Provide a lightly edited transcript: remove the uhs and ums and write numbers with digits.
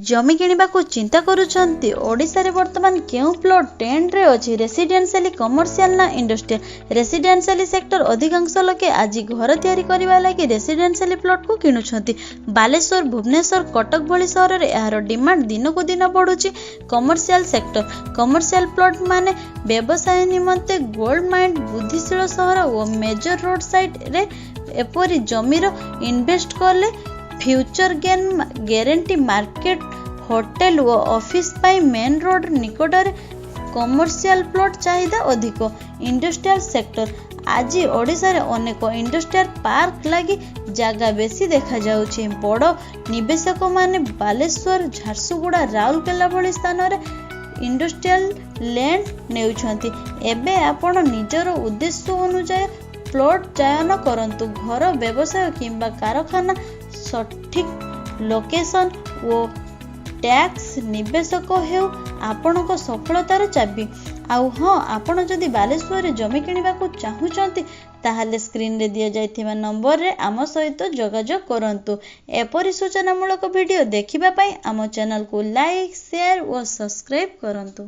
ଜମି କିଣିବାକୁ ଚିନ୍ତା କରୁଛନ୍ତି? ଓଡ଼ିଶାରେ ବର୍ତ୍ତମାନ କେଉଁ ପ୍ଲଟ୍ ଟ୍ରେଣ୍ଡରେ ଅଛି, ରେସିଡେନ୍ସିଆଲ, କମର୍ସିଆଲ ନା ଇଣ୍ଡଷ୍ଟ୍ରିଆଲ? ରେସିଡେନ୍ସିଆଲ ସେକ୍ଟର: ଅଧିକାଂଶ ଲୋକେ ଆଜି ଘର ତିଆରି କରିବା ଲାଗି ରେସିଡେନ୍ସିଆଲ ପ୍ଲଟ୍କୁ କିଣୁଛନ୍ତି। ବାଲେଶ୍ୱର, ଭୁବନେଶ୍ୱର, କଟକ ଭଳି ସହରରେ ଏହାର ଡିମାଣ୍ଡ ଦିନକୁ ଦିନ ବଢ଼ୁଛି। କମର୍ସିଆଲ ସେକ୍ଟର: କମର୍ସିଆଲ ପ୍ଲଟ୍ ମାନେ ବ୍ୟବସାୟ ନିମନ୍ତେ ଗୋଲ୍ଡ ମାଇନ୍। ବୁଦ୍ଧିଶୀଳ ସହର ଓ ମେଜର ରୋଡ୍ ସାଇଡ୍ରେ ଏପରି ଜମିର ଇନଭେଷ୍ଟ କଲେ future gain guarantee. Market, hotel ଓ ଅଫିସ ପାଇଁ ମେନ୍ ରୋଡ୍ ନିକଟରେ କମର୍ସିଆଲ ପ୍ଲଟ୍ ଚାହିଦା ଅଧିକ। ଇଣ୍ଡଷ୍ଟ୍ରିଆଲ ସେକ୍ଟର: ଆଜି ଓଡ଼ିଶାରେ ଅନେକ ଇଣ୍ଡଷ୍ଟ୍ରିଆଲ ପାର୍କ ଲାଗି ଜାଗା ବେଶି ଦେଖାଯାଉଛି। ବଡ଼ ନିବେଶକମାନେ ବାଲେଶ୍ୱର, ଝାରସୁଗୁଡ଼ା, ରାଉରକେଲା ଭଳି ସ୍ଥାନରେ ଇଣ୍ଡଷ୍ଟ୍ରିଆଲ ଲ୍ୟାଣ୍ଡ ନେଉଛନ୍ତି। ଏବେ ଆପଣ ନିଜର ଉଦ୍ଦେଶ୍ୟ ଅନୁଯାୟୀ ପ୍ଲଟ୍ ଚୟନ କରନ୍ତୁ। ଘର, ବ୍ୟବସାୟ କିମ୍ବା କାରଖାନା। ସଠିକ୍ ଲୋକେସନ ଓ ଟ୍ୟାକ୍ସ ନିବେଶକ ହେଉ ଆପଣଙ୍କ ସଫଳତାର ଚାବି। ଆଉ ହଁ, ଆପଣ ଯଦି ବାଲେଶ୍ୱରରେ ଜମି କିଣିବାକୁ ଚାହୁଁଛନ୍ତି, ତାହେଲେ ସ୍କ୍ରିନରେ ଦିଆଯାଇଥିବା ନମ୍ବରରେ ଆମ ସହିତ ଯୋଗାଯୋଗ କରନ୍ତୁ। ଏପରି ସୂଚନାମୂଳକ ଭିଡ଼ିଓ ଦେଖିବା ପାଇଁ ଆମ ଚ୍ୟାନେଲକୁ ଲାଇକ୍, ସେୟାର ଓ ସବସ୍କ୍ରାଇବ୍ କରନ୍ତୁ।